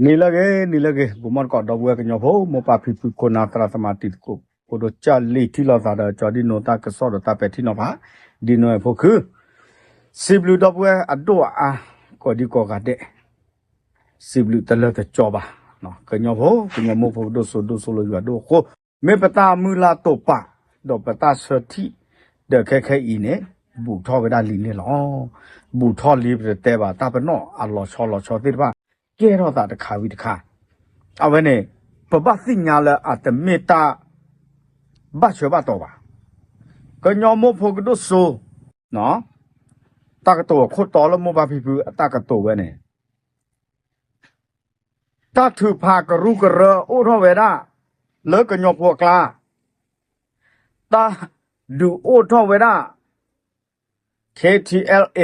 နံၤလၢအဂ့ၤ နံၤလၢအဂ့ၤ ဂီၤမီၢ်တကိး ဒီပုၢ်ဝဲၢ်ကညီဖိ မိၢ်ပၢ်ဖံဖု ခိၣ်နၢ် သရၣ်သမါ တံၤသကိး ဖိဒိၣ်ကၢ်လံၤ ထံၣ်လိာ်သးဒီး ကၠီဒံၣ်နိ တၢ်ကစီၣ်ဒီးတၢ်ပဲာ်ထံနီၤဖး ဒ်နိၣ်အဖိခု စံးဘျုးဒီပုၢ်ဝဲၢ်အဒိၣ်အအါ ကိးဒံကိးဂၤဒဲး စံးဘျုးတလၢတကီဘၣ်. ကညီဖိ ကညီမိၢ်ဖိ ဒိၣ်စိဒိၣ်စိလၢယွၤဒိၣ်အဃိ မ့ၢ်ပတၢ်မုၢ်လၢ်တိာ်ပာ် ဒီးပတၢ်ဆၢထံၣ် ဒီးခဲခဲအံၤန့ၣ် ဘူးထီၣ်ဝဲဒၣ်လံန့ၣ်လီၤ. ဘူးထီၣ်လံပတတဲဘၣ် တၢ်ပနီၣ်အလီၤဆီလီၤဆီသ့ၣ်တဖၣ် ကဲထီၣ်သးတခါဝံၤတခါ အဝဲန့ၣ် ပဘၣ်သ့ၣ်ညါလၢအတမ့ၢ်တၢ် ဘၣ်ဆၢဘၣ်တီၤဘၣ်. ကညီမိၢ်ဖိကဒိၣ်စိ တၢ်ကတိၤအခိၣ်တီလၢမိၢ်ပၢ်ဖံဖုအတၢ်ကတိၤဝဲန့ၣ် တၢ်ထုးဖးကရူၢ်ကရၢအိၣ်ထီၣ်ဝဲဒၣ် လၢကညီဖိအကျါ, တၢ်ဒုးအိၣ်ထီၣ်ဝဲဒၣ် K T L A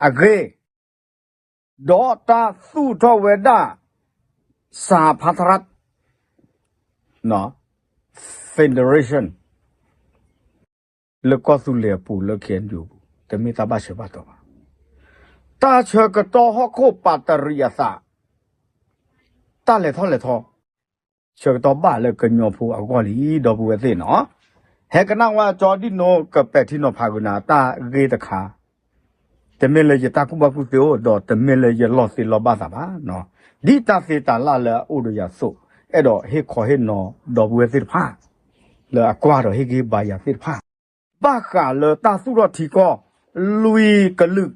အဂ့ၢ်, ဒီးတၢ်သူၣ်ထီၣ်ဝဲဒၣ် စဟဖါသရၣ် federation လၢကီၢ်သူလ့ၤအပူၤလၢ K N U အပူၤ တမ့ၢ်တၢ်ဘၣ်ဆၢဘၣ်တီၤဘၣ်. တၢ်ဆၢကတီၢ်ဟီၣ်ခိၣ်ပာ်တရံးအသး တၢ်လဲၤထီၣ်လဲၤထီ ဆၢကတီၢ်ဘၣ်လၢကညီဖိအဂီၢ်လံ ဒီပုၢ်ဝဲၢ်သ့ၣ်နီၤ. ဟဲကနၣ်ဝဲကၠီဒံၣ်နိကပဲာ်ထံနီၤဖးကနၤတၢ်ဂ့ၢ်တခါ, တမ့ၢ်လၢယတၢ်ကူၣ်ဘၣ်ကူၣ်သ့အိၣ် ဒီးတမ့ၢ်လၢယလီၢ်သ့လီၢ်ဘၣ်သးဘၣ်. ဒ်တၢ်သ့တၢ်လၢ်လၢအအိၣ်ဒီးယၤအသိး အဲၣ်ဒိးဟ့ၣ်ခီဟ့ၣ်နီၤဒီပုၢ်ဝဲၢ်သ့ၣ်တဖၣ် လၢအကွၢ်ဒီးဟ့ၣ်ဂံၢ်ဘါယၤသ့ၣ်တဖၣ် ဘၣ်ဃးလၢတၢ်သူၣ်ထီၣ်ထံကီၢ်လွံၢ်ကလုာ်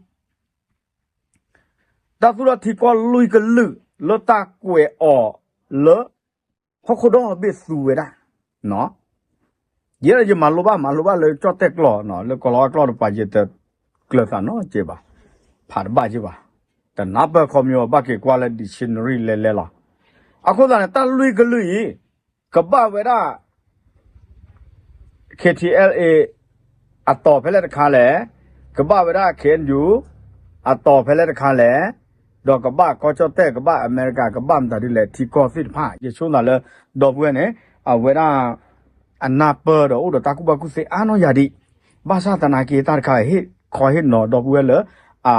တၢ်သူၣ်ထီၣ်ထံကီၢ်လွံၢ်ကလုာ် လၢတၢ်ကွဲးအီၤလၢ ဟီၣ်ခိၣ်ဒီဘ့ၣ်သူဝဲဒၣ်, ယဲဒၣ်ယမၤလိဘၣ် မၤလိဘၣ်လၢကၠီၣ်တဲၣ်ကျိာ် လၢကီၢ်လီၤဝါကျိာ်တပၤ ယတကျၢၤသးနီတစဲးဘၣ်, ဖးတဘၣ်က့ဘၣ်, တနၢ်ပၢၢ်ခီမညီ ဘၣ်က့ၤကွၢ်လၢ dictionary လဲၤလဲၤလီၤ. အဃိသတးန့ၣ် တၢ်လွံၢ်ကလုာ်အံၤ ကဘၣ်ဝဲဒၣ် K T L A အတီၤဖဲလဲၣ်တခါလဲၣ်, ကဘၣ်ဝဲဒၣ် K N U အတီၤဖဲလဲၣ်တခါလဲၣ်, ဒီးကဘၣ်ကီၢ်ကၠီၣ်တဲၣ် ကဘၣ်အမဲရကၤ ကဘၣ်မတၤဒ်လဲၣ် ထံကီၢ်သ့ၣ်တဖၣ် ယဆိသးလၢ ဒီပုၢ်ဝဲၢ်န့ၣ် အဝဲဒၣ် အနၢ်ပၢၢ်ဒီးအိၣ်ဒီးတၢ်ကူၣ်ဘၣ်ကူၣ်သ့အါနီၢ်ယၤဒံး, ဘၣ်ဆၣ်သနာ်က့တၢ်တခါ ဟ့ၣ်ခီဟ့ၣ်နီၤဒီပုၢ်ဝဲၢ်လၢ အ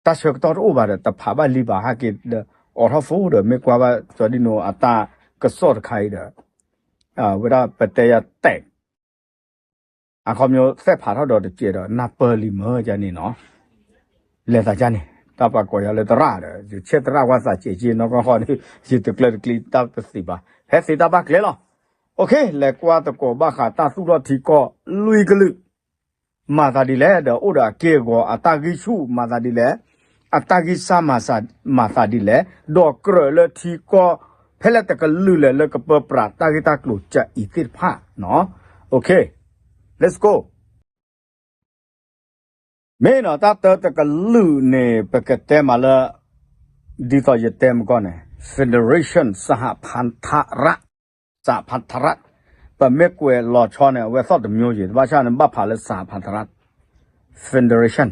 တၢ်ဆၢကတီၢ်တအိၣ်ဘၣ်ဒီး တဖးဘၣ်လံဘၣ်ဟဲက့ၤဒီး အိးထီၣ်ဖိဒီး မ့ၢ်ကွၢ်ဘၣ်ကၠီဒံၣ်နိအတၢ်ကစီၣ်တခါအံၤဒီး ဝဲဒၣ်ပတဲယၤတဲး အခီပညီသဲၣ်ဖးထီၣ်ဒီးတစဲးဒီး နၢ်ပၢၢ်လံမၢကန့ၣ်နီၤ, လဲၤသးကန့ၣ် တၢ်ပှၤကိးယၤလၢသရၣ်ဒီး ယဆဲသရၣ်ဝါသးစဲးက့နီၢ်ကီၢ်ဃီဒီး ယတကျၢၤတကျံးတၢ်ပသံးဘၣ် ဟဲသ့တၢ်ဘၣ်ကျဲလီၤ. လဲၤကွၢ်သကိးဘၣ်ဃးတၢ်သူၣ်ထီၣ်ထံကီၢ်လွံၢ်ကလုာ် မၤသးဒ်လဲၣ်, ဒီးအိၣ်ဒီးအက့ၢ်အဂီၤ အတၢ်ဂံၢ်ဆူၣ်မၤသးဒ်လဲၣ်, အတၢ်ဂံၢ်စၢ်မၤသးဒ်လဲၣ်, ဒီးကြၢးလၢထံကီၢ်ဖဲလဲၣ်တကလုာ်လဲၣ် လၢကပၢပြးတၢ်ဂ့ၢ်တၢ်ကျိၤကအံၤသ့ၣ်တဖၣ်, let's go. မ့ၢ်နီၤ တၢ်တၢတကလုာ်န့ၣ် ပကတဲမးလၢ ဒ်သိးယတဲမကီၢ်န့ၣ် federation စဟဖါသရၣ် စဟဖါသရၣ် ပမ့ၢ်ကွဲးလီၤဆီန့ၣ် အဝဲသီၣ်တမျိုးယံၤ တဘၣ်ဆၣ်န့ၣ် ဘၣ်ဖးလၢစဟဖါသရၣ် federation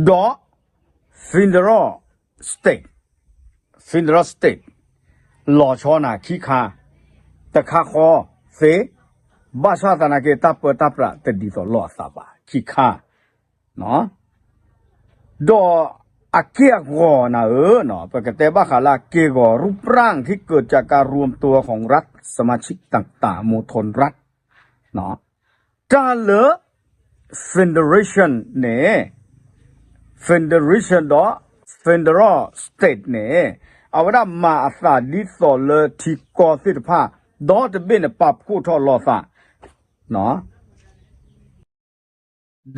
ဒီး federal state, federal state လီၤဆီနၤခံခါ တခါဃီသ့, ဘၣ်ဆၣ်သနာ်က့ တၢ်ပၢတၢ်ပြးတဒ်သိးလိာ်အသးဘၣ် ခံခါ ဒီးအက့ၢ်အဂီၤနၤဧၢ, ပကတဲဘၣ်ဃးလၢအက့ၢ်အဂီၤ รูปร่างที่เกิดจากการรวมตัวของรัฐสมาชิกต่างๆ มณฑลรัฐ တၢ်လၢ federation န့ၣ် federation ဒီး federal state န့ၣ် အဝဲဒၣ်မၤအသးဒ်သိးလၢထံကီၢ်သ့ၣ်တဖၣ် ဒီတဘ့ၣ်န့ၣ် ပာ်ဖှိၣ်ထီၣ်လိာ်သး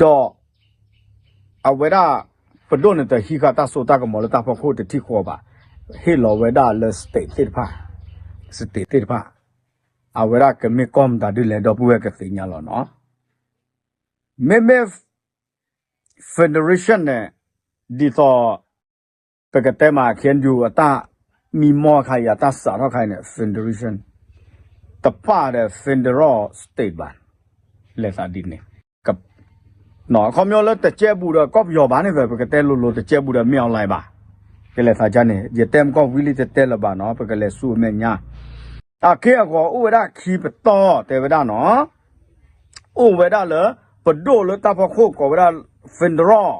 ဒီး အဝဲဒၣ် ပဒိၣ်န့ၣ်တဟံးဃာ်တၢ်စိတၢ်ကမီၤလၢတၢ်ဖီခိၣ်တထံၣ်ဃီဘၣ်, ဟ့ၣ်လီၤဝဲဒၣ်လၢ state သ့ၣ်တဖၣ်, state သ့ၣ်တဖၣ်, အဝဲဒၣ်ကမ့ၢ်ကီၢ်မတၤဒ်လဲၣ် ဒီပုၢ်ဝဲၢ်ကသ့ၣ်ညါလီၤနီၤ. မ့မ့ၢ် federation န့ၣ် ဒ်သိး ပကတဲမး KNU အတၢ်မံမီၢ်ခါအံၤ အတၢ်စးထီၣ်ခါအံၤန့ၣ် federation တပၣ်ဒီး federal state ဘၣ်, လဲၤသးဒ်န့ၣ် အခီပညီလၢတကဲဘူးဒီးကီၢ်ပယီၤဘၣ်န့ၣ် ပကတဲလိၤလိၤ တကဲဘူးဒီးမ့ၢ် online ဘၣ်, ကလဲၤသးဒ်န့ၣ် ယတဲမကီၢ်ဝံၤလံတတဲလၢၤဘၣ်နီၤ ပကလဲၤဆူအမဲာ်ညါ, အက့ၢ်အဂီၤအိၣ်ဝဲဒၣ်ခံပတီၢ်တဲဝဲဒၣ်နီၤ, အိၣ်ဝဲဒၣ်လၢ ပဒိၣ်လၢတၢ်ဖီခိၣ်ကိးဝဲဒၣ် federal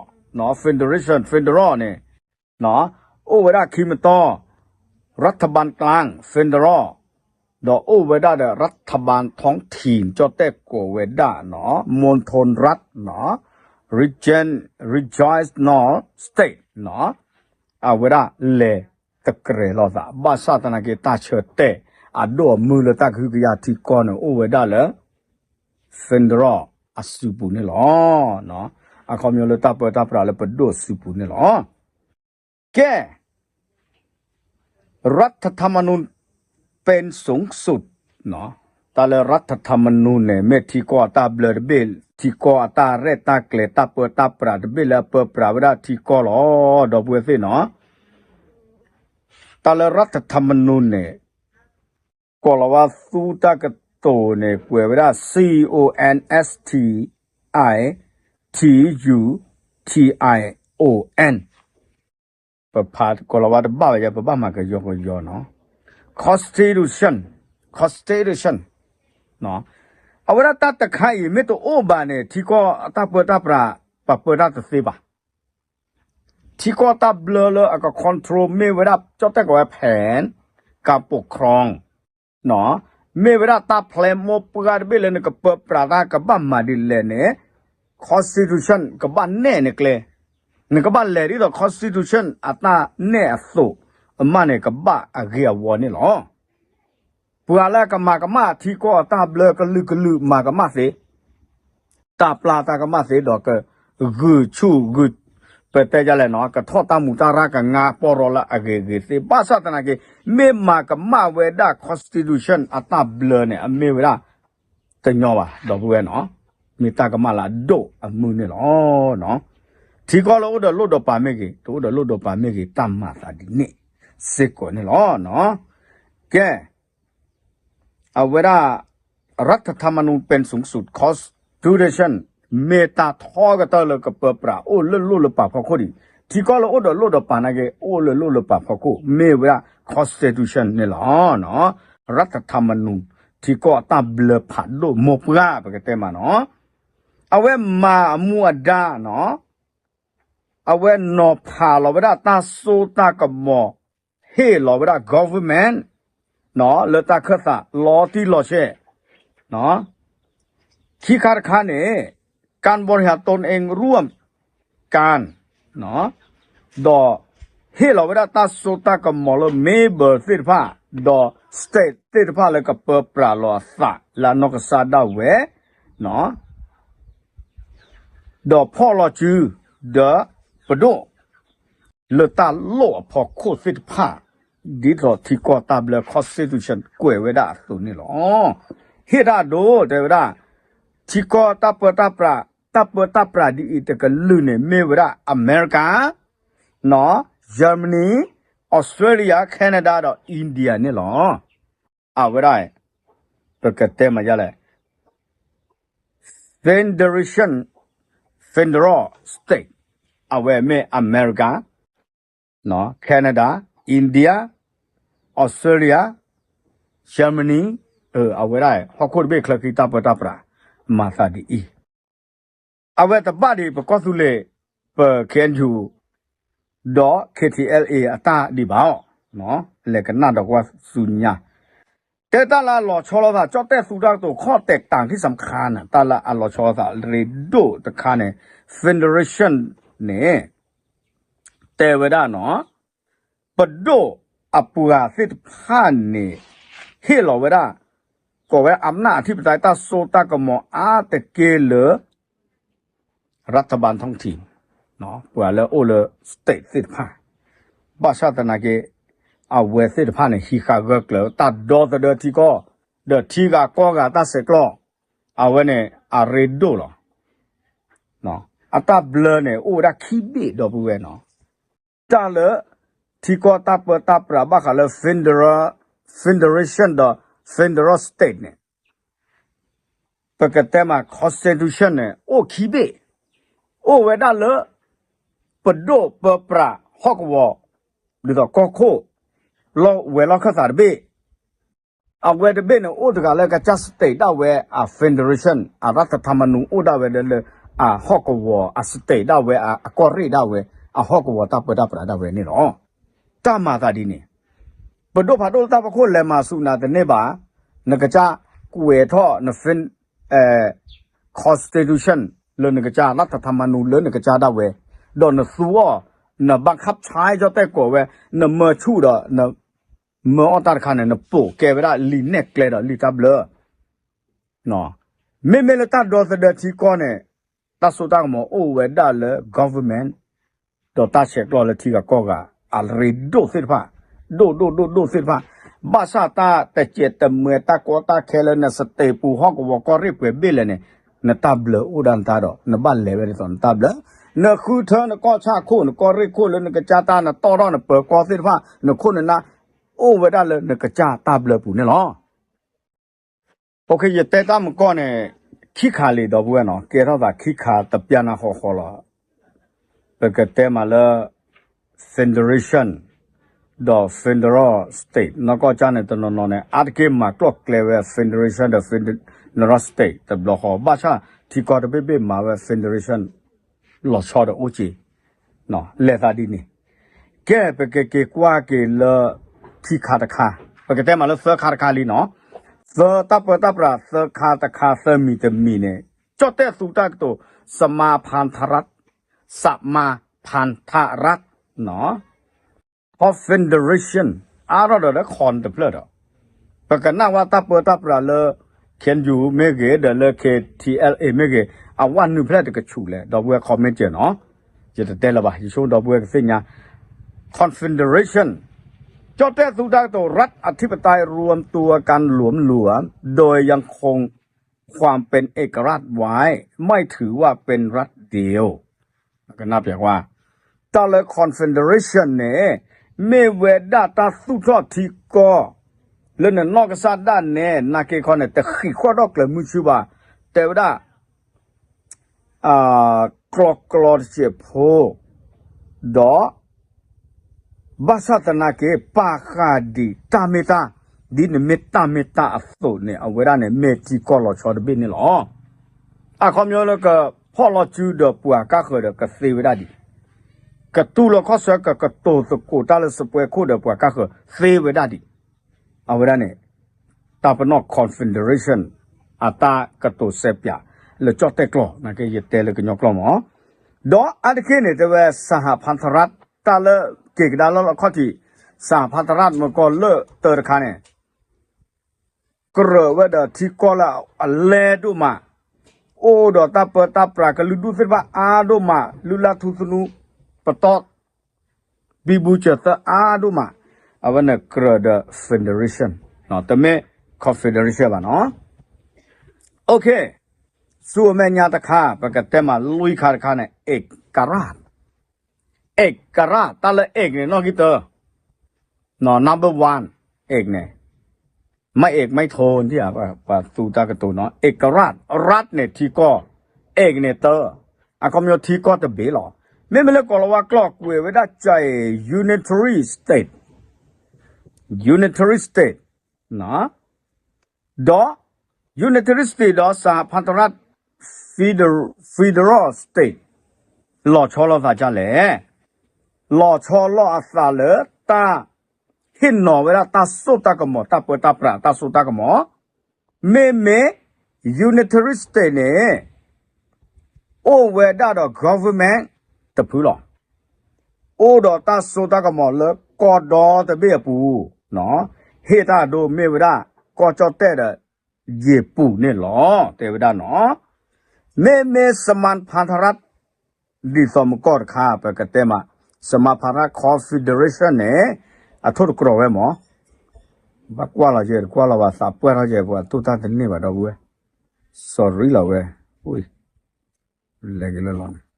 federal န့ၣ် အိၣ်ဝဲဒၣ်ခံမတီၤ, รัฐบาลกลาง federal ဒီးအိၣ်ဝဲဒၣ်ဒီး รัฐบาลท้องถิ่น ကၠီၣ်တဲၣ်ကိးဝဲဒၣ်နီၤ มณฑลรัฐနီၤ region regional state နီၤ အဝဲဒၣ်လဲၤတကြၢးလိာ်သး ဘၣ်ဆၣ်သနာ်က့ တၢ်ဆၢတဲာ်အဒိၣ်အမုၢ်လၢတၢ်ကဟုကယာ်ထံကီၢ်န့ၣ် အိၣ်ဝဲဒၣ်လၢ federal အစုပူၤန့ၣ်လီၤ. အခီပညီလၢတၢ်ပၢတၢ်ပြးလၢပဒိၣ်အစုပူၤန့ၣ်လီၤ. ကဲ รัฐธรรมนูญเป็นสูงสุด တၢ်လၢ รัฐธรรมนูญ န့ၣ် မ့ၢ်ထံကီၢ်အတၢ်ဘျၢတဘ့ၣ်, ထံကီၢ်အတၢ်ရဲၣ်တၢ်ကျဲၤ တၢ်ပၢတၢ်ပြးတဘ့ၣ်လၢအပၢပြးဝဲဒၣ်ထံကီၢ်လီၤ. ဒီပုၢ်ဝဲၢ်သ့ၣ်နီၤ တၢ်လၢ รัฐธรรมนูญ န့ၣ် ကိးလီၤဝါသူတၢ်ကတိၤန့ၣ် ကွဲးဝဲဒၣ် C O N S T I T U T I O N ပဖးကိးလီၤဝါတဘၣ်ဝဲယဲ ပဘၣ်မၤကယီကယီနီၤ constitution, constitution အဝဲဒၣ်တၢ်တခါအံၤ မ့ၢ်တအိၣ်ဘၣ်န့ၣ် ထံကီၢ်အတၢ်ပၢတၢ်ပြး ပပၢတၢ်တသ့ဘၣ်. ထံကီၢ်တၢ်ဘျၢလၢအက control မ့ၢ်ဝဲဒၣ် ကၠီၣ်တဲၣ်ကိးဝဲ แผนการปกครอง မ့ၢ်ဝဲဒၣ်တၢ်ဖျဲးမိၢ်ပှၢ်တဘ့ၣ်လၢနကပၢပြးတၢ်ကဘၣ်မၤဒ်လဲၣ်န့ၣ် constitution ကဘၣ်နဲၣ်နကျဲ, နကဘၣ်လဲၤဒ်သိး constitution အတၢ်နဲၣ်အသိးအမးန့ၣ် ကဘၣ်အဂ့ၤအဝီၤန့ၣ်လီၤ. ပှၤလၢကမၤကမၣ်ထံကီၢ်အတၢ်ဘျၢကလုာ်ကလုာ်မၤကမၣ်သ့, တၢ်ပျၢ်တၢ်ကမၣ်သ့ဒီးကဂုာ်ဆူၣ်ဂုာ်, ပတဲဒ်လဲၣ်နီၤ ကထီၣ်တၢ်မူးတၢ်ရၢ်ကငါပီၢ်ရီလၢအဂ့ၤဂ့ၤသ့ ဘၣ်ဆၣ်သနာ်က့ မ့ၢ်မၤကမၣ်ဝဲဒၣ် constitution အတၢ်ဘျၢန့ၣ် အမ့ၢ်ဝဲဒၣ် တညီဘၣ် ဒီပုၢ်ဝဲၢ်နီၤ, မ့ၢ်တၢ်ကမၣ်လၢအဒိၣ်အမုၢ်န့ၣ်လီၤ. ထံကီၢ်လၢအိၣ်ဒီးလိၣ်ဒီးပာ်မ့ၢ်ဂ့ၤ တအိၣ်ဒီးလိၣ်ဒီးပာ်မ့ၢ်ဂ့ၤ တၢ်မၤသးဒ်န့ၣ် စ့ၢ်ကီးန့ၣ်လီၤ. ကဲ အဝဲဒၣ် รัฐธรรมนูญเป็นสูงสุด constitution မ့ၢ်တၢ်ထီကတၢၢ်လၢကပၢပြးအိၣ်လၢလိၣ်လၢပာ်ဖီခိၣ်ဒံး, ထံကီၢ်လၢအိၣ်ဒီးလိၣ်ဒီးပာ်နာ်က့ အိၣ်လၢလိၣ်လၢပာ်ဖီခိၣ် မ့ၢ်ဝဲဒၣ် constitution န့ၣ်လီၤ. รัฐธรรมนูญ ထံကီၢ်အတၢ်ဘျၢဖးဒိၣ်မိၢ်ပှၢ် ပကတဲမးနီၤ, အဝဲမၤအမူအဒါနီၤ အဝဲနီၤဖးလီၤဝဲဒၣ်တၢ်စိတၢ်ကမီၤ, ဟ့ၣ်လီၤဝဲဒၣ် government လၢတၢ်ခၢၣ်သးလီၤတံၢ်လီၤဆဲး, ခံခါတခါန့ၣ် การบริหารตนเองร่วมกัน ဒီးဟ့ၣ်လီၤဝဲဒၣ်တၢ်စိတၢ်ကမီၤလၢ member သ့ၣ်တဖၣ် ဒီး state သ့ၣ်တဖၣ်လၢကပၢပြးလီၤအသးလၢအနီၢ်ကစၢ်ဒၣ်ဝဲ ဒီးဖီၣ်လီၤစု ဒီးပဒိၣ် လၢတၢ်လိၣ်အဖီခိၣ်သ့ၣ်တဖၣ် ဒ်သိးထံကီၢ်တၢ်ဘျၢ constitution ကွဲးဝဲဒၣ်အသိးန့ၣ်လီၤ. ဟ့ၣ်တၢ်အဒိ တဲဝဲဒၣ် ထံကီၢ်တၢ်ပၢတၢ်ပြး တၢ်ပၢတၢ်ပြးဒ်အံၤတကလုာ်န့ၣ် မ့ၢ်ဝဲဒၣ် အမဲရကၤ Germany, Australia, Canada ဒီး India န့ၣ်လီၤ. အဝဲဒၣ် ပကတဲမၤယါလဲၣ် federation, federal state အဝဲမ့ၢ်အမဲရကၤ, Canada, India, Australia, Germany, အဝဲဒၣ် ဟီၣ်ခိၣ်တဘ့ၣ်ချၢခံတၢ်ပၢတၢ်ပြး မၤသးဒ်အံၤ, အဝဲတဘၣ်ဒံးပကီၢ်သူလ့ၤ ပ K N U ဒီး K T L A အတၢ်ဒံးဘၣ်အီၤ, လဲၤကနၣ်ဒီးကွၢ်ဆူညါ တဲတၢ်လၢအလီၤဆီလိာ်သး ကၠီၣ်တဲၣ်သူတၢ်ကတိၤ ข้อแตกต่างที่สำคัญ တၢ်လၢအလီၤဆီလိာ်သးရ့ဒိၣ်တခါန့ၣ် federation န့ၣ် တဲဝဲဒၣ်နီၤ ပဒိၣ်အပှၤသ့ၣ်တဖၣ်န့ၣ် ဟ့ၣ်လီၤဝဲဒၣ် ကိးဝဲ อำนาจอธิปไตย တၢ်စိတၢ်ကမီၤအါတက့ၢ်လၢ รัฐบาลท้องถิ่น ပှၤလၢအိၣ်လၢ state သ့ၣ်တဖၣ်, ဘၣ်ဆၣ်သနာ်က့ အဝဲသ့ၣ်တဖၣ်န့ၣ် ဟံးဃာ်ဂၢၢ်ကျၢၤ တၢ်ဒီသဒၢထံကီၢ် ဒီးထံဂၤကီၢ်ဂၤတၢ်ဆဲးကျိး, အဝဲန့ၣ် အရ့ဒိၣ်လီၤ. အတၢ်ဘျၢန့ၣ် အိၣ်ဝဲဒၣ်ခံဘ့ၣ်ဒီပုၢ်ဝဲၢ်နီၤ, တၢ်လၢ ထံကီၢ်တၢ်ပၢတၢ်ပြးဘၣ်ဃးလၢ federal, federation ဒီး federal state န့ၣ် ပကတဲမး constitution န့ၣ် အိၣ်ခံဘ့ၣ်, အိၣ်ဝဲဒၣ်လၢ ပဒိၣ်ပၢပြးဟီၣ်ကဝီၤ ဒ်သိးကီၢ်ခိၣ် လီၢ်ဝဲၤလီၢ်ခၢၣ်သးတဘ့ၣ်, အဝဲတဘ့ၣ်န့ၣ် အိၣ်တဂၤလၢကစၢ် state ဒၣ်ဝဲအ federation အ รัฐธรรมนูญ အိၣ်ဒၣ်ဝဲလၢ အဟီၣ်ကဝီၤအ state ဒၣ်ဝဲ အကီၢ်ရ့ၣ်ဒၣ်ဝဲ အဟီၣ်ကဝီၤတၢ်ပၢတၢ်ပြးဒၣ်ဝဲန့ၣ်လီၤ. တၢ်မၤသးဒ်န့ၣ် ပဒိၣ်ဖးဒိၣ်တၢ်ဖီခိၣ်လဲၤမၤဆူၣ်နၤတန့ၢ်ဘၣ်, နကစၢ်ကွဲးထီၣ်န constitution လၢနကစၢ် รัฐธรรมนูญ လၢနကစၢ်ဒၣ်ဝဲ, ဒီးနသူအီၤ န บังคับใช้ ကၠီၣ်တဲၣ်ကိးဝဲ, နမၢဆူၣ်ဒီး နမၢအီၣ်တၢ်တခါန့ၣ် နပိာ်ကဲဝဲဒၣ်လံာ်နဲၣ်ကျဲဒီးလံာ်တၢ်ဘျၢ မ့မ့ၢ်လၢတၢ်ဒီသဒၢထံကီၢ်န့ၣ် တၢ်စိတၢ်ကမီၤအိၣ်ဝဲဒၣ်လၢ government ဒီးတၢ်ဆဲးကျိးလၢထံဂၤကီၢ်ဂၤ အရ့ဒိၣ်သ့ၣ်တဖၣ်, ဒိၣ်ဒိၣ်ဒိၣ်ဒိၣ်သ့ၣ်တဖၣ်, ဘၣ်ဆၣ်တၢ်တစဲးတမှဲတၢ်ကီတၢ်ခဲလၢန state ပူၤဟီၣ်ကဝီၤကီၢ်ရ့ၣ်ပှဲၤဘ့ၣ်လဲၣ်န့ၣ် နတၢ်ဘျၢအိၣ်ဒၣ်နတၢ်ဒီး နဘၣ်လဲၤဝဲဒ်သိးနတၢ်ဘျၢ, နဃုထၢနကီၢ်ဆၣ်ခိၣ် နကီၢ်ရ့ၣ်ခိၣ်လၢနကစၢ်တၢ် နတီၢ်ထီၣ်နပၢၤကီၢ်သ့ၣ်တဖၣ် နခိၣ်နနၢ် အိၣ်ဝဲဒၣ်လၢနကစၢ်တၢ်ဘျၢပူၤန့ၣ်လီၤ. ယတဲတၢ်မကီၢ်န့ၣ် ခံခါလံ ဒီပုၢ်ဝဲၢ်နီၤ, ကဲထီၣ်သးခံခါတပျၢ်နၢ်ဃီဃီလီၤ. ပကတဲမးလၢ federation ဒီး federal state နီၢ်ကီၢ်ကၢ်န့ၣ် တနီၤနီၤန့ၣ် အါတက့ၢ်မၤကျိၣ်ကျဲဝဲ federation ဒီး federal state တဘျီဃီ, ဘၣ်ဆၣ်ထံကီၢ်တဘ့ၣ်ဘ့ၣ်မၤဝဲ federation လီၤဆီဒီးအိၣ်က့ၤ လဲၤသးဒ်န့ၣ်, ကဲ ပကက့ၤကွၢ်က့ၤလၢ ခံခါတခါ, ပကတဲမးလၢသၢခါတခါလံနီၤ, သၢတၢ်ပၢတၢ်ပြးသၢခါတခါ သၢမံၤတမံၤန့ၣ် ကၠီၣ်တဲၣ်သူတၢ်ကတိၤ สมาพันธรัฐ สมาพันธรัฐ နီၤ confederation အါထီၣ်ဒီးလၢ con တဖျၢၣ်ဒီး ပကနၣ်ဝဲတၢ်ပၢတၢ်ပြးလၢ KNU မ့ၢ်ဂ့ၤ ဒီးလၢ K T L A မ့ၢ်ဂ့ၤ အဝဲနုာ်ဖျဲၣ်တကဆူးလဲၣ် ဒီပုၢ်ဝဲၢ် comment နီၤ, ယတတဲလၢၤဘၣ် ယဆိကမိၣ်ဒီပုၢ်ဝဲၢ်ကသ့ၣ်ညါ confederation ကၠီၣ်တဲၣ်သူတၢ်ကတိၤ รัฐอธิปไตยรวมตัวกันหลวมๆ โดยยังคงความเป็นเอกราชไว้ ไม่ถือว่าเป็นรัฐเดียว ကနၣ်ပျဲကွၢ်, တၢ်လၢ confederation န့ၣ် မ့ၢ်ဝဲဒၣ်တၢ်သူၣ်ထီၣ်ထံကီၢ် လၢနနီၢ်ကစၢ်ဒၣ်နဲ နာ်က့ခီန့ၣ် တဃံးဃီၣ်ထီၣ်ကျၢၤမုဆူဘၣ်, တဲဝဲဒၣ် ကျီကျီတစဲးဖိ ဒီး ဘၣ်ဆၣ်သနာ်က့ ပာ်ဃာ်ဒံးတၢ်မ့ၢ်တၢ်, ဒ်နမ့ၢ်တၢ်မ့ၢ်တၢ်အသိးန့ၣ် အဝဲဒၣ်န့ၣ် မ့ၢ်ထံကီၢ်လီၤဆီတဘ့ၣ်န့ၣ်လီၤ. အခီပညီလၢကဖီၣ်လီၤစုဒီးပှၤကါဃၢၤဒီးကသ့ဝဲဒၣ်ဒံး, ကတူၢ်လိာ်ခီၣ်ဆၢကကတိၤသကိးတၢ်လၢစပွဲခိၣ်ဒီးပှၤကါဃၢၤသ့ဝဲဒၣ်ဒံး, အဝဲဒၣ်န့ၣ် တၢ်ပနီၣ် confederation အတၢ်ကတိၤစဲးပၠး လၢကၠီၣ်တဲၣ်ကျိာ် နာ်က့ယတဲလၢကညီကျိာ်မး, ဒီးအါတက့ၢ်န့ၣ် တဲဝဲ สหพันธรัฐ တၢ်လၢက့ၤကဒါလၢလီၢ်ခီၣ်ထံး สหพันธรัฐ မကီၢ်လၢတၢတခါန့ၣ် ကြၢးဝဲဒီးထံကီၢ်လၢအလဲဒိၣ်မး, အိၣ်ဒီးတၢ်ပၢတၢ်ပြးကလုာ်ဒူၣ်သ့ၣ်တဖၣ်အါဒိၣ်မး, လုၢ်လၢ်ထူသနူ ပတီၢ် ဘံဘူစၢၤသၢအါဒိၣ်မး, အဝဲန့ၣ်ကြၢးဒီး federation, တမ့ၢ် confederation ဘၣ်နီၤ. ဆူအမဲာ်ညါတခါ ပကတဲမးလွံၢ်ခါတခါန့ၣ် เอกราช, เอกราช တၢ်လၢ เอก န့ၣ် နီၣ်ဂံၢ်တၢ number one, เอก န့ၣ် ไม่เอกไม่โท ဒ်ပှၤသူတၢ်ကတိၤနီၤ, เอกราช รัฐ န့ၣ် ထံကီၢ်, เอก န့ၣ် တၢ, အခီပညီထံကီၢ်တဘ့ၣ်လီၤ. မ့မ့ၢ်လၢကိၤလၤဝါကျိာ်ကွဲးဝဲဒၣ်ကၠဲး unitary state, unitary state ဒီး unitary state ဒီး สหพันธรัฐ federal state လီၤဆီလိာ်သးဒ်လဲၣ်. လီၤဆီလိာ်အသးလၢတၢ်ဟ့ၣ်နီၤဝဲဒၣ်တၢ်စိတၢ်ကမီၤ တၢ်ပၢတၢ်ပြးတၢ်စိတၢ်ကမီၤ, မ့မ့ၢ် unitary state န့ၣ် အိၣ်ဝဲဒၣ်ဒီး government တဖုလီၤ. အိၣ်ဒီးတၢ်စိတၢ်ကမီၤလၢကီၢ်ဒီတဘ့ၣ်အပူၤ, ဟ့ၣ်တၢ်ဒိမ့ၢ်ဝဲဒၣ် ကီၢ်ကၠီၣ်တဲၣ်ဒီး ယ့ၤပူၤန့ၣ်လီၤ တဲဝဲဒၣ်နီၤ. မ့မ့ၢ် สหพันธรัฐ ဒ်သိးမကီၢ်တခါ ပကတဲမး สหพันธรัฐ confederation န့ၣ် အထိၣ်တကြၢးဝဲမး, ဘၣ်ကွၢ်လီၤယဲ တကွၢ်လီၤဘၣ် သးပှၢ်ထီၣ်ယဲ ပှၤတိၢ်တၢ်တန့ၢ်ဘၣ်ဒီပုၢ်ဝဲၢ်, sorry လီၤဝဲ, လဲၤက့ၤလၢလီၤန့ၣ်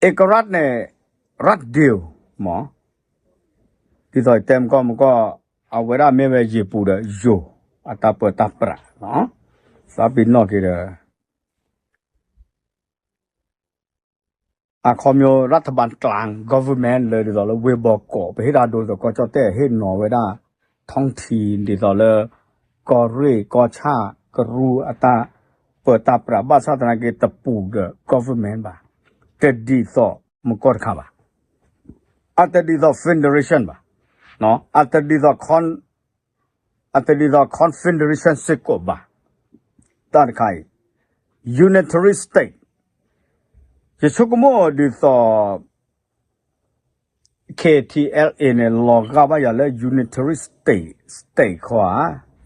เอกราช န့ၣ် รัฐเดียว မး, ဒ်သိးတဲမကီၢ်မကီၢ် အဝဲဒၣ်မ့ၢ်ဝဲယ့ၤပူၤဒီးယိၤ အတၢ်ပၢတၢ်ပြး, သးပ့ၤနီၣ်က့ၤဒီး အခီပညီ รัฐบาลกลาง government လၢဒ်သိးလၢဝ့ၢ်ဘီကီး ပဟ့ၣ်တၢ်ဒိဒ်သိးကီၢ်ကၠီၣ်တဲၣ်ဟ့ၣ်နီၤဝဲဒၣ် ท้องถิ่น ဒ်သိးလၢ ကီၢ်ရ့ၣ် ကီၢ်ဆၣ် ကရူၢ်အတၢ်ပၢတၢ်ပြး ဘၣ်ဆၣ်သနာ်က့တပူၤဒီး government ဘၣ်, တဒ်သိးမကီၢ်တခါဘၣ်, အတဒ်သိး federation ဘၣ်, အတဒ်သိး အတဒ်သိး confederation စ့ၢ်ကီးဘၣ်. တၢ်တခါအံၤ unitary state ယဆိကမိၣ်ဒ်သိး K T L A န့ၣ် လီၤဂာ်ဘၣ်ယၤလၢ unitary state, state ခီဧါ,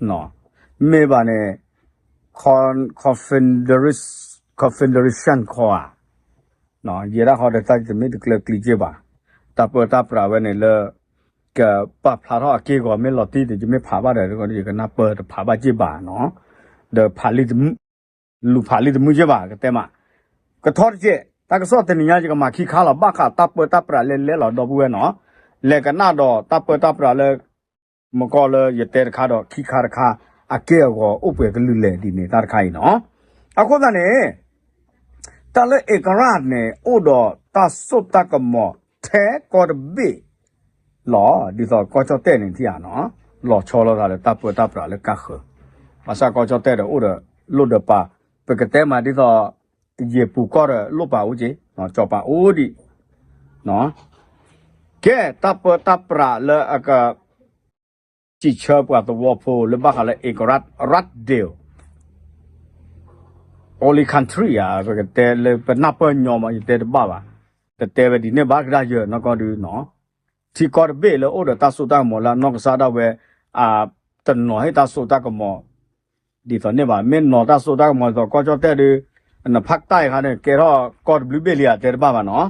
မ့ၢ်ဘၣ်န့ၣ် confederation ခီဧါ, ယဲဒၣ်ဃီဒီးတၢ်တမ့ၢ်တကျၢၤကျံးက့ဘၣ်, တၢ်ပၢတၢ်ပြးဝဲန့ၣ်လၢ ကပာ်ဖျါထီၣ်အက့ၢ်အဂီၤမ့ၢ်လီၤတံၢ်ဒီး ယမ့ၢ်ဖးဘၣ်ဒီး ယကနၢ်ပၢၢ်တဖးဘၣ်က့ဘၣ်နီၤ, ဒီးဖးလံ လူၤဖးလံတမုာ်က့ဘၣ် ကတဲမး, ကထီတကဲး တၢ်ကစီၣ်တနံၤညါ ယကမၤခံခါလီၤ ဘၣ်ဃးတၢ်ပၢတၢ်ပြးလဲၤလဲၤလီၤ ဒီပုၢ်ဝဲၢ်နီၤ, လဲၤကနၣ်ဒီးတၢ်ပၢတၢ်ပြးလၢ မကီၢ်လၢယတဲတခါဒီးခံခါတခါ အက့ၢ်အဂီၤအိၣ်ပှဲၤကလုာ်လဲၣ်ဒ်န့ၣ် တၢ်တခါအံၤနီၤ, အဃိသတးန့ၣ် တၢ်လၢ เอกราช န့ၣ် အိၣ်ဒီးတၢ်စိတၢ်ကမီၤထဲကီၢ်တဘ့ၣ် လီၤ, ဒ်သိးကီၢ်ကၠီၣ်တဲၣ်န့ၣ်ထံၣ်ဧါနီၤ, လီၤဆီလိာ်သးလၢတၢ်ပၢတၢ်ပြးလၢကါဃၢၤ, ဘၣ်ဆၣ်ကီၢ်ကၠီၣ်တဲၣ်ဒီးအိၣ်ဒီးလိၣ်ဒီးပာ်, ပကတဲမးဒ်သိး ယပူၤကီၢ်ဒီးလိၣ်ပာ်အိၣ်က့, ကၠီၤပာ်အိၣ်ဒံး, ကဲ တၢ်ပၢတၢ်ပြးလၢအက စံးဆၢပှၤသဝီဖိလၢဘၣ်ဃးလၢ เอกราช รัฐเดียว only country ဧါ, ပကတဲလၢပနၢ်ပၢၢ်ညီမး ယတဲတဘၣ်ဘၣ်, တတဲဝဲဒ်န့ၣ်ဘၣ်ကဒါယၢၤနီၢ်ကီၢ်ဒုနီၤ, ထံကီၢ်တဘ့ၣ်လၢအိၣ်ဒီးတၢ်စိတၢ်ကမီၤလၢအနီၢ်ကစၢ်ဒၣ်ဝဲ, တနီၤဟ့ၣ်တၢ်စိတၢ်ကမီၤ ဒ်သိးန့ၣ်ဘၣ်, မ့ၢ်နီၤတၢ်စိတၢ်ကမီၤဒ်သိးကီၢ်ကၠီၣ်တဲၣ်ဒီး, နဖးတၢ်အံၤခါန့ၣ် ကဲထီၣ်ကီၢ်တဘျုးဘ့ၣ်လံဧါ တဲတဘၣ်ဘၣ်နီၤ,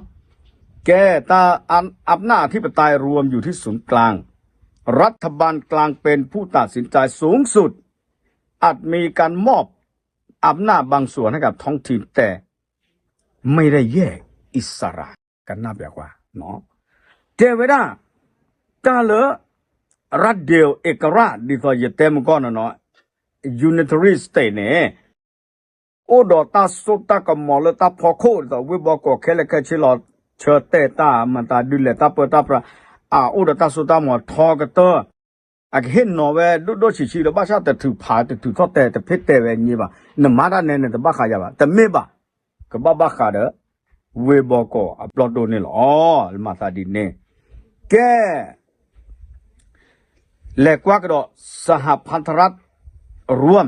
ကဲ ตา อำนาจอธิปไตยรวมอยู่ที่ศูนย์กลาง รัฐบาลกลางเป็นผู้ตัดสินใจสูงสุด อาจมีการมอบอำนาจบางส่วนให้กับท้องถิ่นแต่ไม่ได้แยกอิสระ ကနၣ်ပျးကွၢ်, တဲဝဲဒၣ် တၢ်လၢ รัฐเดียว เอกราช ဒ်သိးယတဲမကီၢ်နီၤနီၤ, unitary state န့ၣ် အိၣ်ဒီးတၢ်စိတၢ်ကမီၤလၢတၢ်ဖီခိၣ်ဒ်သိး ဝ့ၢ်ဘီကီးခဲလၢာ်ခဲဆ့လီၤ, ဆၢတဲာ်တၢ်မၤသးဒုးလဲၤတၢ်ပၢတၢ်ပြး, အအိၣ်ဒီးတၢ်စိတၢ်ကမီၤထီကတၢၢ်, အကဟ့ၣ်နီၤဝဲဒိၣ်ဒိၣ်ဆံးဆံးဒီး ဘၣ်ဆၣ်တထုးဖးတထုးထီၣ်တဲာ်တဖ့ၣ်တဲာ်ဝဲအညါဘၣ်, နမၤတၢ်နဲန့ၣ် တဘၣ်ဃးယၤဘၣ်, တမ့ၢ်ဘၣ်, ကဘၣ်ဘၣ်ဃးဒီး ဝ့ၢ်ဘီကီးအဘျီၣ်ဒိၣ်န့ၣ်လီၤ, မၤသးဒ်န့ၣ်, ကဲ လဲၤကွၢ်ကဒီး สหพันธรัฐรวม,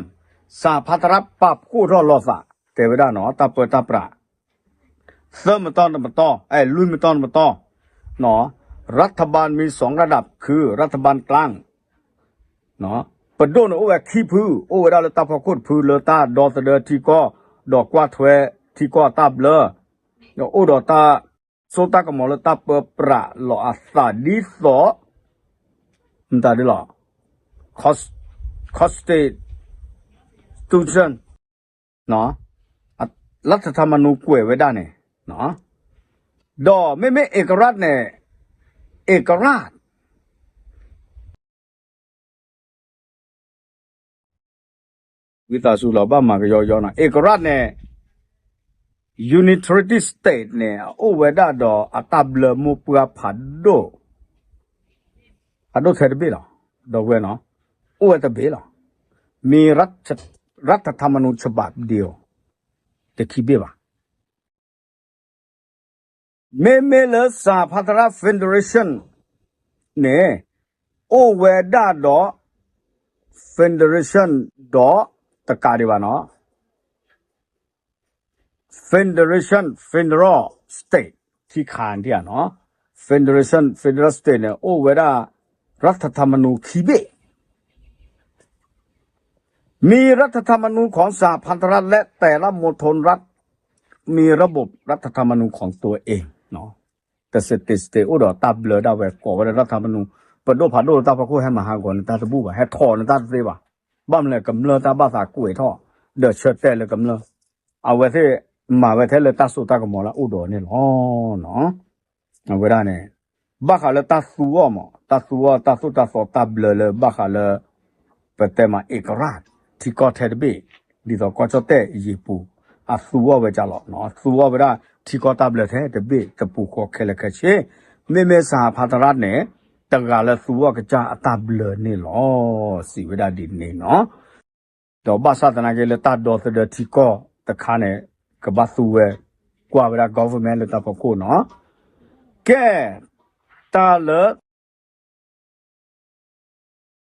สหพันธรัฐ ပာ်ဖှိၣ်ထီၣ်လိာ်သး, တဲဝဲဒၣ်နီၤ တၢ်ပၢတၢ်ပြး သၢမတီၢ်တမတီၢ်, အဲ လွံၢ်မတီၢ်တမတီၢ်, รัฐบาลมีสองระดับ คือรัฐบาลกลาง, ပဒိၣ်န့ၣ်အိၣ်ဝဲခံဖု, အိၣ်ဝဲဒၣ်လၢတၢ်ဖီခိၣ်တဖုလၢတၢ်ဒီသဒၢထံကီၢ်, ဒီးကွၢ်ထွဲထံကီၢ်အတၢ်ဘျၢ, ဒီးအိၣ်ဒီးတၢ်စိတၢ်ကမီၤလၢတၢ်ပၢပြးလီၤအသးဒ်သိး မတၤဒ်လီၤ, constitution, รัฐธรรมนูญ ကွဲးဝဲဒၣ်န့ၣ်, ဒီးမ့မ့ၢ် เอกราช န့ၣ်, เอกราช ဝံသးစူၤလီၤ ဘၣ်မၤကယီကယီနီၤ, เอกราช န့ၣ်, unitary state န့ၣ် အအိၣ်ဝဲဒၣ်ဒီးအတၢ်ဘျၢမိၢ်ပှၢ်ဖးဒိၣ်, ဖးဒိၣ်ထဲတဘ့ၣ်လီၤ, ဒီပုၢ်ဝဲၢ်နီၤ, အိၣ်ဝဲတဘ့ၣ်လီၤ, မ့ၢ် รัฐธรรมนูญ ฉบับเดียว, တခံဘ့ၣ်ဘၣ်. မ့မ့ၢ်လၢ สหพันธรัฐ federation န့ၣ် အိၣ်ဝဲဒၣ်ဒီး federation ဒီးတကးဒံးဘၣ်နီၤ, federation, federal state ခံခါဒံးဧါနီၤ, federation, federal state န့ၣ် အိၣ်ဝဲဒၣ် รัฐธรรมนูญ ခံဘ့ၣ် มีรัฐธรรมนูญของสหพันธรัฐ และแต่ละมณฑลรัฐมีระบบรัฐธรรมนูญของตัวเอง, တ state state အိၣ်ဒီးတၢ်ဘျၢဒၣ်ဝဲ ကိးဝဲဒၣ် รัฐธรรมนูญ, ပဒိၣ်ဖးဒိၣ်လၢတၢ်ဖီခိၣ်ဟဲမၤဟးဂီၤန့ၣ် တၢ်တဘူၣ်ဘၣ်, ဟဲထီၣ်န့ၣ်တၢ်တသ့ဘၣ်, ဘၣ်မနုၤလဲၣ် ကမျၢၢ်တၢ်ဘၣ်သးကွဲးထီၣ်, ဒီးဆၢတဲာ်လၢကမျၢၢ်, အဝဲသ့ၣ်မၤဝဲထဲလၢတၢ်စိတၢ်ကမီၤလၢအအိၣ်ဒီးန့ၣ်လီၤ. အဝဲဒၣ်န့ၣ် ဘၣ်ဃးလၢတၢ်သူအီၤမး, တၢ်သူအီၤ တၢ်သိၣ်တၢ်သီတၢ်ဘျၢလၢဘၣ်ဃးလၢ ပတဲမး เอกราช ထံကီၢ်ထဲတဘ့ၣ်, ဒ်သိးကီၢ်ကၠီၣ်တဲၣ်အံၤပူၤ, အသူအီၣ်ဝဲကၢ်လီၤ, သူအီၣ်ဝဲဒၣ်ထံကီၢ်တၢ်ဘျၢထဲတဘ့ၣ်တပူၤဃီခဲလၢာ်ခဲဆ့, မ့မ့ၢ်စဟးဖးသရၣ်န့ၣ် တဂၤလၢသူအီၣ်ကစၢ်အတၢ်ဘျၢန့ၣ်လီၤ, စံးဝဲဒၣ်ဒ်န့ၣ်နီၤ. ဒီးဘၣ်ဆၣ်သနာ်က့လၢတၢ်ဒီသဒၢထံကီၢ်တခါန့ၣ် ကဘၣ်သူဝဲ ကွၢ်ဝဲဒၣ် government လၢတၢ်ဖီခိၣ်နီၤ. ကဲ, တၢ်လၢ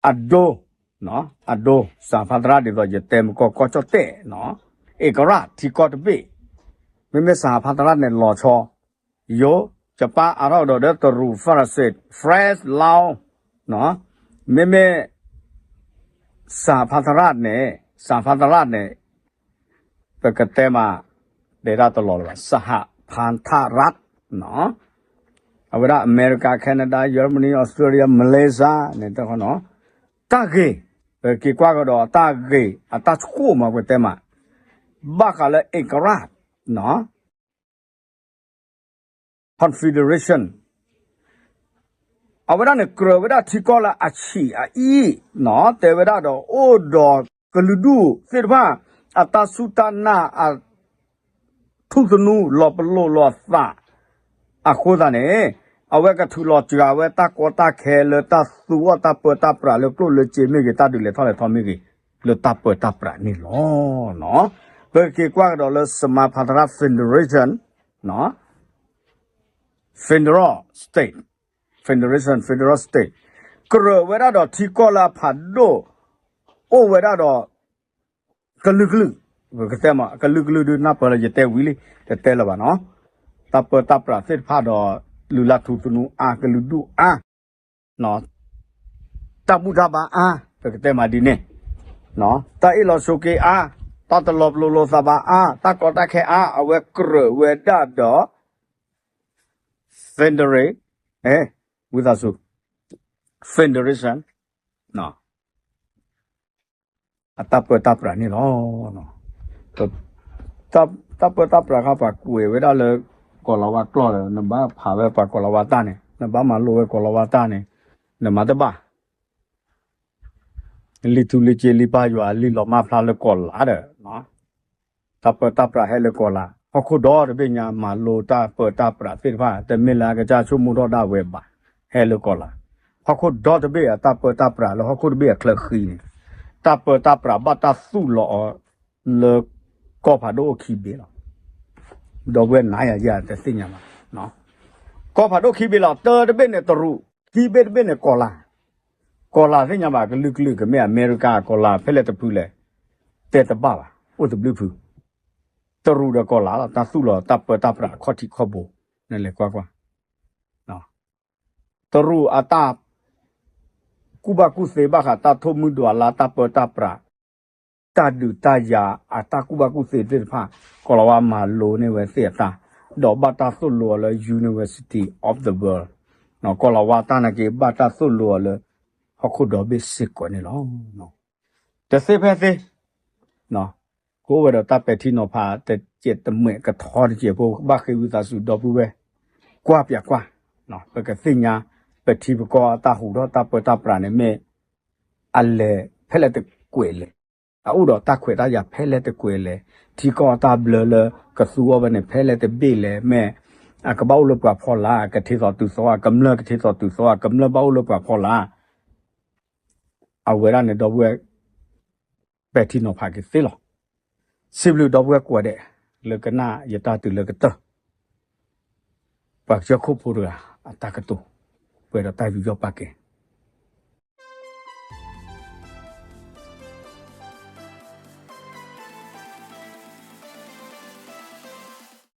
အဒိ, အဒိ စဟးဖးသရၣ်ဒ်သိးယတဲမကီၢ်ကီၢ်ကၠီၣ်တဲၣ်နီၤ, ဧကရာဇ် ထံကီၢ်တဘ့ၣ်, မ့မ့ၢ်စဟးဖးသရၣ်န့ၣ်လီၤဆီ, ယိၤ, ယပၣ် အါထီၣ်ကဒီးဒီးတရူး ဖရၣ်စ့း France လါအိ, မ့မ့ၢ် စဟးဖးသရၣ်န့ၣ်, စဟးဖးသရၣ်န့ၣ် ပကတဲမး တဲဒၣ်တလီၤလၢၤဘၣ် စဟးဖးသရၣ်, အဝဲဒၣ် America, Canada, Germany, Australia, Malaysia န့ၣ်တခီနီၤ, တၢ်ဂ့ၢ်, ပက့ၤကွၢ်ကဒီးတၢ်ဂ့ၢ် အတၢ်ဆိကမိၣ်ပကတဲမး, ဘၣ်ဃးလၢ ဧကရာဇ် confederation အဝဲဒၣ်န့ၣ် ကြၢးဝဲဒၣ်ထံကီၢ်လၢအဆံးအအံၤ, တဲဝဲဒၣ်ဒီးအိၣ်ဒီးကလုာ်ဒူၣ်သ့ၣ်တဖၣ် အတၢ်စူၢ်တၢ်နာ် အထူၣ်သနူလီၤပလိာ်လိာ်အသး, အဃိသတးန့ၣ် အဝဲကထုးလီၤစှၤဝဲတၢ်ကီတၢ်ခဲလၢတၢ်သူအီၣ်တၢ်ပၢတၢ်ပြးလၢကျိၣ်လၢစ့မ့ၢ်ဂ့ၤ တၢ်ဒုးလဲၤထီၣ်လဲၤထီမ့ၢ်ဂ့ၤ လၢတၢ်ပၢတၢ်ပြးန့ၣ်လီၤ. ပက့ၤကွၢ်ကဒီးလၢ စမါဖါသရၣ် federation, federal state, federation, federal state ကြၢးဝဲဒၣ်ဒီးထံကီၢ်လၢအဖးဒိၣ်, အိၣ်ဝဲဒၣ်ဒီး ကလုာ်ကလုာ်, ပကတဲမး ကလုာ်ကလုာ်ဒုးနၢ်ပၢၢ်လၢယတဲဝံၤလံ တတဲလၢၤဘၣ်နီၤ, တၢ်ပၢတၢ်ပြးသ့ၣ်တဖၣ်ဒီး လုၢ်လၢ်ထူသနူအါ ကလုာ်ဒူၣ်အါ တၢ်ဘူၣ်တၢ်ဘါအါ, ပကတဲမးဒ်န့ၣ်, တၢ်အ့ၣ်လိာ်ဆိးက့အါ, တၢ်တလီၤပလိာ်လိာ်သးဘၣ်အါ, တၢ်ကီတၢ်ခဲအါ, အဝဲကြၢးဝဲဒၣ်ဒီး federal, ဝံသးစူၤ, federation အတၢ်ပၢတၢ်ပြးန့ၣ်လီၤ. တၢ်ပၢတၢ်ပြးခါ ပှၤကွဲးဝဲဒၣ်လၢ ကီၤလၤဝါကျိာ်ဒီး နဘၣ်ဖးဝဲပှၤကီၤလၤဝါတၢ်န့ၣ် နဘၣ်မၤလိဝဲကီၤလၤဝါတၢ်န့ၣ် နမၤတဘၣ် လံာ်ထူလံာ်စ့လံာ်ပၢ်ယွၤလံာ်လီၤမၢ်ဖျါလၢကီၤလၤဒီး တၢ်ပၢတၢ်ပြးဟဲလၢကီၤလၤ, ဟီၣ်ခိၣ်ဒီတဘ့ၣ်ညါမၤလိတၢ်ပၢတၢ်ပြးသ့ၣ်တဖၣ် တမ့ၢ်လၢအကစၢ်ဆိကမိၣ်ထီၣ်ဒၣ်ဝဲဘၣ်, ဟဲလၢကီၤလၤ, ဟီၣ်ခိၣ်ဒီတဘ့ၣ်အတၢ်ပၢတၢ်ပြးလၢဟီၣ်ခိၣ်တဘ့ၣ်အချၢဃံန့ၣ်, တၢ်ပၢတၢ်ပြးဘၣ်တၢ်သူၣ်လီၤအီၤလၢ ကီၢ်ဖးဒိၣ်အိၣ်ခံဘ့ၣ်လီၤ. ဒီပုၢ်ဝဲၢ်နၤယၤယၤတသ့ၣ်ညါဘၣ်, ကီၢ်ဖးဒိၣ်ခံဘ့ၣ်လီၤ. တၢတဘ့ၣ်န့ၣ်တရူး, ခံဘ့ၣ်တဘ့ၣ်န့ၣ်ကီၤလၤ, ကီၤလၤသ့ၣ်ညါဘၣ် ကလုာ်ကလုာ်ကမ့ၢ်အမဲရကၤကီၤလၤဖဲလဲၣ်တဖုလဲၣ်, တဲတဘၣ်ဘၣ် အိၣ်တဘျုးဖု, တရူးဒီးကီၤလၤလီၤ တၢ်သူၣ်လီၤတၢ်ပၢတၢ်ပြးအခီၣ်ထံးခီၣ်ဘိ, နလဲၤကွၢ်ကွၢ် တရူးအတၢ် ကူၣ်ဘၣ်ကူၣ်သ့ဘၣ်ဃးတၢ်ထိၣ်မုၢ်ဒွးလၢတၢ်ပၢတၢ်ပြး, တၢ်ဒုးတၢ်ယၤအတၢ်ကူၣ်ဘၣ်ကူၣ်သ့သ့ၣ်တဖၣ်, ကီၤလၤဝါမၤလိန့ၢ်ဝဲသ့ၣ်အတၢ်, ဒီးဘၣ်တၢ်သိၣ်လိအီၤလၢ University of the World, ကီၤလၤဝါတၢ်နာ်က့ ဘၣ်တၢ်သိၣ်လိအီၤလၢ ဟီၣ်ခိၣ်ဒီဘ့ၣ်စ့ၢ်ကီးန့ၣ်လီၤ. တသ့ဖဲသ့ ကအိၣ်ဝဲဒီးတၢ်ပဲာ်ထံနီၤဖးတစဲးတမှဲာ်ကထီတစဲးဖိ ဘၣ်ဃ့ဝံသးစူၤဒီပုၢ်ဝဲၢ်, ကွၢ်ပၠးကွၢ်, ပကသ့ၣ်ညါ ပထံပကီၢ်အတၢ်ဟူးထီၣ်တၢ်ပၢတၢ်ပြးန့ၣ်မ့ၢ် အလဲၤဖဲလဲၣ်တကွဲးလဲၣ်, အအိၣ်ဒီးတၢ်ခွဲးတၢ်ယာ်ဖဲလဲၣ်တကွဲးလဲၣ်, ထံကီၢ်အတၢ်ဘျၢလၢကသူအီၤဝဲန့ၣ် ဖဲလဲၣ်တဘ့ၣ်လဲၣ်, မ့ၢ်အကဘၣ်အိၣ်လၢပှၤဖီလာ် ကထ့သိးတုၤသိးဧါ, ကမျၢၢ်ကထ့သိးတုၤသိးဧါ, ကမျၢၢ်ဘၣ်အိၣ်လၢပှၤဖီလာ် အဝဲဒၣ်န့ၣ်ဒီပုၢ်ဝဲၢ် ပဲာ်ထံနီၤဖးက့ၤသ့လီၤ. စံးဘျုးဒီပုၢ်ဝဲၢ်ကိးဂၤဒဲး လၢကနၣ်ယတၢ်တုၤလၢကတၢၢ်, ပှၤကစၢၢ်ခိၣ်ဖိတဂၤအတၢ်ကတိၤ, ပှဲၤဒီးတၢ်ယူးယီၣ်ပာ်ကဲ,